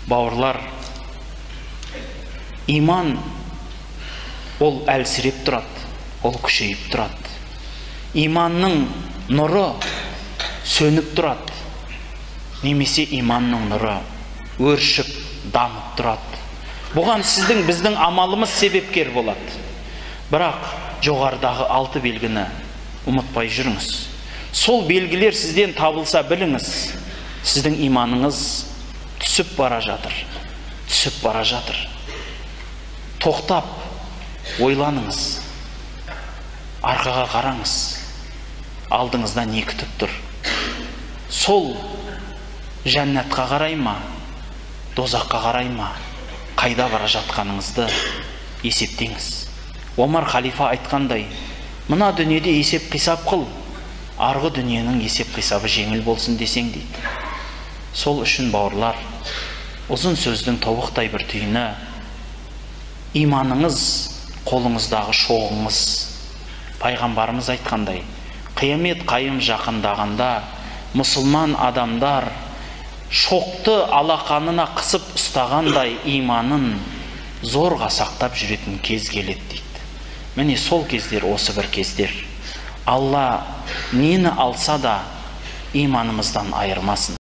Бауырлар, иман ол әлсіреп тұрады, ол күшейіп тұрады. Иманның нұры сөніп тұрады, немесе иманның нұры өршіп, дамып тұрады. Бұған сіздің, біздің амалымыз себепкер болады. Бірақ жоғарыдағы 6 белгіні ұмытпай жүріңіз. Сол белгілер сізден табылса біліңіз, сіздің иманыңыз түсіп бара жатыр, түсіп бара жатыр. Тоқтап, ойланыңыз, арқаға қараңыз, алдыңызда не күтіп тұр? Сол жәннатқа қарай ма, дозаққа қарай ма, қайда бара жатқаныңызды есептеңіз. Омар халифа айтқандай, мына дүниеде есеп қисап қыл, арғы дүниенің есеп қисабы жеңіл болсын десең дейді. Сол үшін бауырлар, ұзын сөздің тобықтай бір түйіні, иманыңыз қолыңыздағы шоғыңыз. Пайғамбарымыз айтқандай, қиямет қайым жақындағанда мұсылман адамдар шоқты алақанына қысып ұстағандай иманын зорға сақтап жүретін кез келеді дейді. Міне сол кездер, осы бір кездер. Алла нені алса да иманымыздан айырмасын.